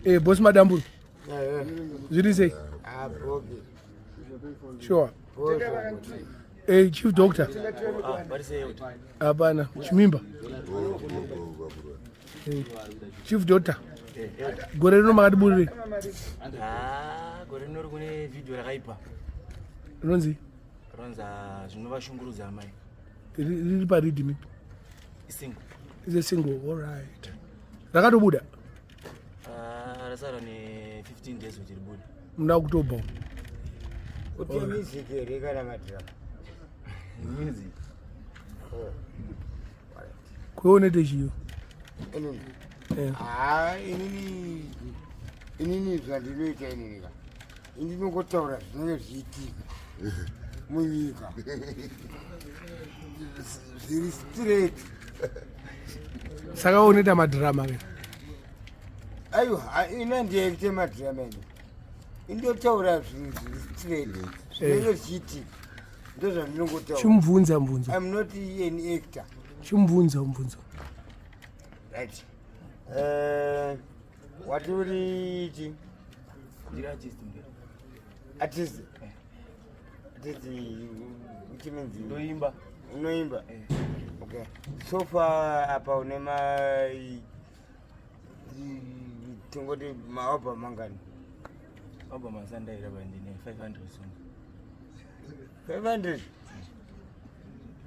Eh, boss Madamburo. Zviri sei? Ah, broke. Sure. Eh, chief doctor. Hapana, chimimba. Eh, chief doctor. Gore rino makatiburire. Ah, gore rino kune video rakaipa. Rinonzi? Ronza zvinovashungurudza amai. Riri pa rhythm. Single. Is a single. All right. Rakatobuda. Ah, rasara ne 15 days kuti ribude. Muna October. Kuti music here kana madrama? Music. Oh. Kuonete chiyo. Inini. Eh. Ah, inini inini zvandinoita inini ka. Indinongotaura zvinenge zvichiitika munyika. Zviri straight. Saka unoita madrama ke. Aiwa, ina ndiyaite madrama ini. Indotaura zvinhu zviri straight. Zvinenge zvichiitika. Ndozvandinongotaura. Chimubvunza mubvunzo. I'm not an actor. Chimubvunza mubvunzo. Right. Wati uri chi? Ndiri artist mberi. Artist. Artist which means Ndoimba. Unoimba? Eh. Okay. So far apa une ma tingoti maalbum mangani? Album asandaira ba ndine 500 songs. 500?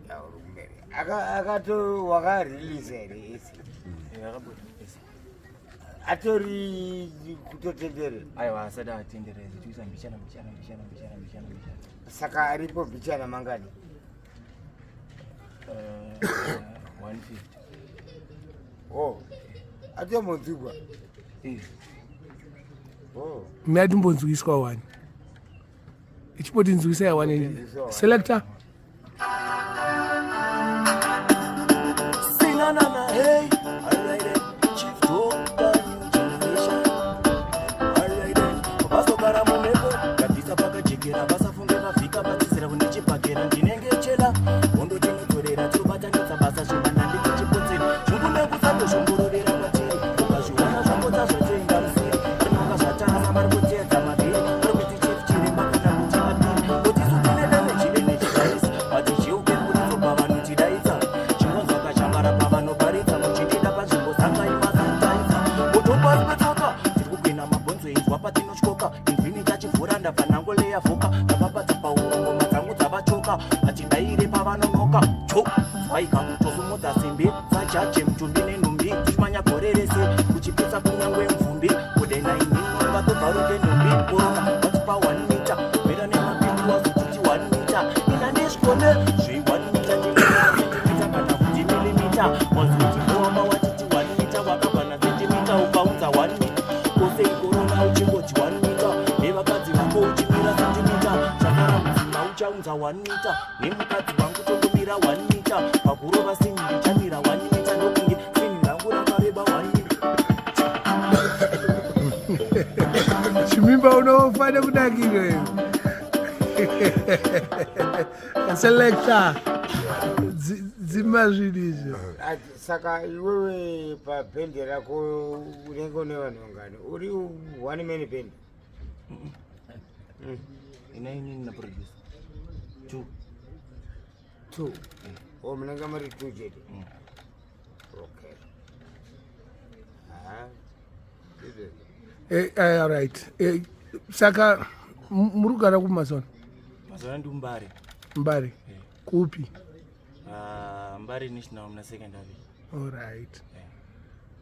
Ya, uri kumberi. Akato wakarelease here ese? Eh, akabuda ese. Atori kutotenderera? Aiwa, asati atenderera, tichikuisa mbichana mbichana mbichana mbichana mbichana mbichana. Saka aripo mbichana mangani? 150. Oh. Atombonzwigwa? Eh. Oh. Mina timbonzwiswa wani. Ichipoti nzwisai wani. Selector. Sinanana, hey, alright then. Chief Doctor, new generation. Alright then. Vasogara mumhepo, ngabvisa pakajekera, vasafunge vavhika vatsitsira kundichibhakera. Ndinenge chela, hondo tinodzorera, tinobatanidza basa zvimana ndichichipotsera. Zvungu nekusando zvongorovera kwatiri, ukazviona zvangotsa zvatsenga musiri. Rinonga zvatarasa vari kuteedza mavhiri, vari kuti chief chiremba kana kuti vapiri. Kuti isu tine damage energy guys, haticheuke kuridzo pavanotidaidza. Chingonzwa kachangara pavanoparidza, muchindida panzvimbo dzakaima sanitizer. Moto pasi petsoka, tiri kugwina mabhonzo inzwa patinotyoka. Infinity achivhura ndabva ndangoleya vhoka, ndavabata pauro ngoma dzangu dzavachoka. Vatidaire pavanonoka, cho zwaika tosumudza simbi dzajaje mutumbi nenhumbi, tichimanya gore rese kuchipisa kunyangwe mvumbi. Kudena inini vatobvaruke nhumbi, korona vatipa 1 meter, mira nemapindu wazotiti 1 meter. Ina ndizvikone zve 1 meter, ndinoona centimeter kana kuti millimeter. Wazoti nowamba watiti 1 meter, wakabva na centimeter ukaunza 1 meter. Kose ikorona uchingoti 1 meter, nevakadzi vako uchimira centimeter. Chakara mudzima uchaunza 1 meter, nemukadzi wangu tongomira 1 meter. Pakurova sini ndichamira 1 meter, ndokunge sini rangu rakareba 1 meter. Chimimba unofa nekudakirwa iwe. Selector. Dzima zvinhu izvo. Saka iwewe pabhendi rako unenge une vanhu vangani? Uri one man band? Ina inini na producer. 2. 2. Oh, munenge muri 2 chete? Okay. Ah. Eh, all right. Saka muri kugara kupi mazona? Mazona ndi Mbare. Mbare. Kupi? Mbare National muna secondary. All right.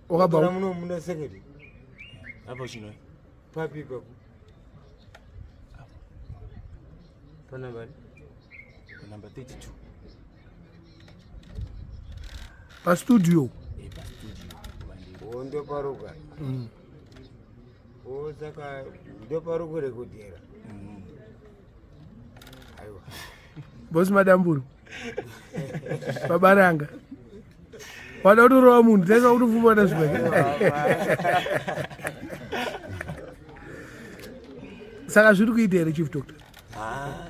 Wakabva Kana muno muna secondary? Apo chino. Papi papo? Pana bani? Number 32. Pa studio. Eh, pa studio. Oh, ndo paruka. Oh, saka ndo paruka rekudera. Aiwa. Boss Madamburo. Babaranga. Wada kutorova munhu, taisa kutopfuma na zvimwe. Saka zviri kuita here Chief Doctor? Ah,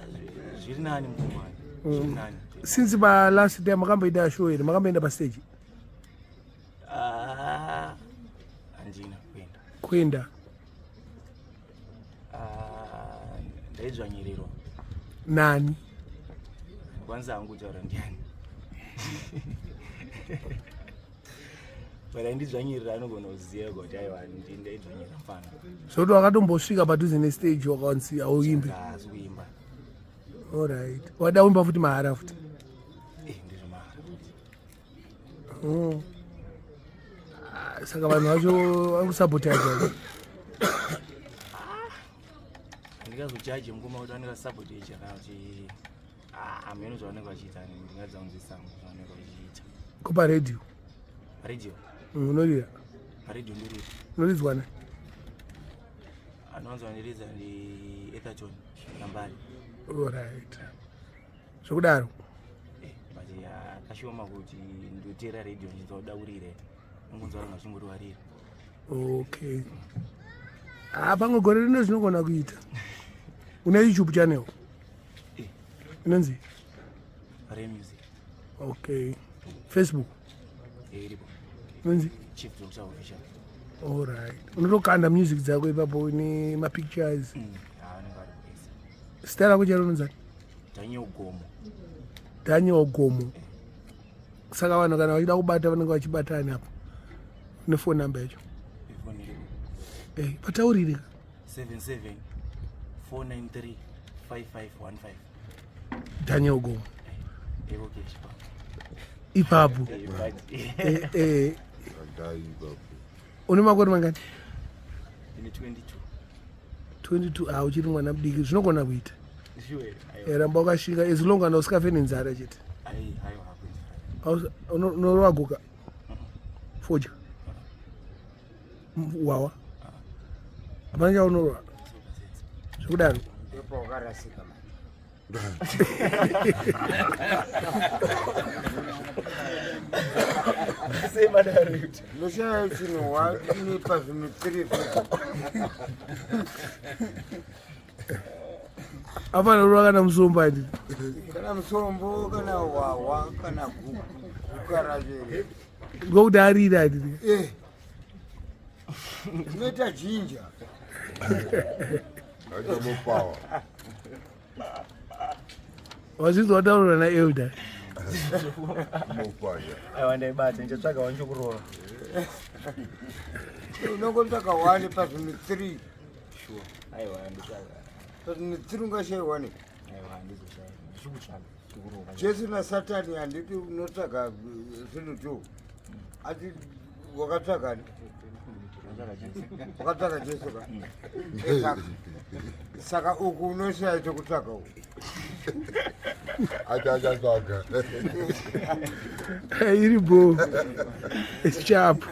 zviri nani mukoma. Zviri nani. Since pa last time makamboita show here, makamboenda pa stage? Ah, handina kuenda. Kuenda. Ah, ndaidzvanyirirwa. Nani? Kwanza hangu kutaura ndiani. But aindidzvanyirira anogona kuziva kuti aiwa ndaidzvanyirira mfana. Zvekuti wakatombosvika padhuze nestage wakanzi hauimbi. Haasi kuimba. Alright. Wada kuimba futi mahara futi. Eh, ndizvo mahara futi. Oh. Ah, saka vanhu vacho vakusabotaja. Handingazojaji mukoma kuti vanenge vasabotaja kana kuti hameno zvavanenge vachiita ndingadzaunzisa zvavanenge vachiita. Ko paredhiyo? Paredhiyo? Unorira? Paredhiyo ndorira. Unoridzwa ne? Anowanza vandiridza ndi Etherton Nambari. Alright. Zvekudaro. Eh, but kashoma kuti ndoteera radio ndinzwa kuda kurira. Ungonzwa vanhu vachingoti warira. Okay. Ah, pamwe gore rino zvinogona kuita. Une YouTube channel? Eh. Inonzi? Re Music. Okay. Facebook? Eh, iripo. Inonzi? Chief Doctor Official. All right. Unotokanda music dzako ipapo ne mapictures. Ah, vanenge vari kuisa. Zita rako chero unonzani? Daniel Gomo. Daniel Gomo. Saka vanhu kana vachida kubata vanenge vachibatana apo. Nefone number yacho. Ifoni iripo. Eh, pataurire. 77 493 5515. Daniel Gomo. Eko cash pa. Ipapo. Eh, but Eh, eh, Dai ipapo. une makore mangani? ine 22. 22. Ah, uchiri mwana mudiki zvinogona kuita. Sure. Eh, ramba wakashinga as long kana usikafe nenzara chete. Ai, aiwa hakuita. Unorova guka? Fodya? Wawa? Hapana chaunorova? Zvekudaro. Ndipo wakarasika manje. Unoshaya chinhu wanipa zvinhu 3 Hapana kurova kana musombo handiti? Kana musombo kana hwahwa kana guka racho iri. Ngokuti arira handiti? Eh. Zvinoita jinja. Achamupawa. Wazvinzwa wataurwa naelder. Mupaya. Aiwa ndaibata ndichatsvaga wangu kurova. Unongotsvaka 1 pazvinhu 3. Sure. Aiwa nditsvaga. Pazvinhu 3 ungashaya 1. Aiwa ndizoshaya. Ndichikutsvaga. Ndikurova. Jesu naSatani handiti unotsvaga zvinhu 2. Ati wakatsvagani? Wakatsvaga Jesu ka? Eh, Saka uku unoshaya chekutsvaga uku. Ati achatsvaga. Iri bho. It's sharp.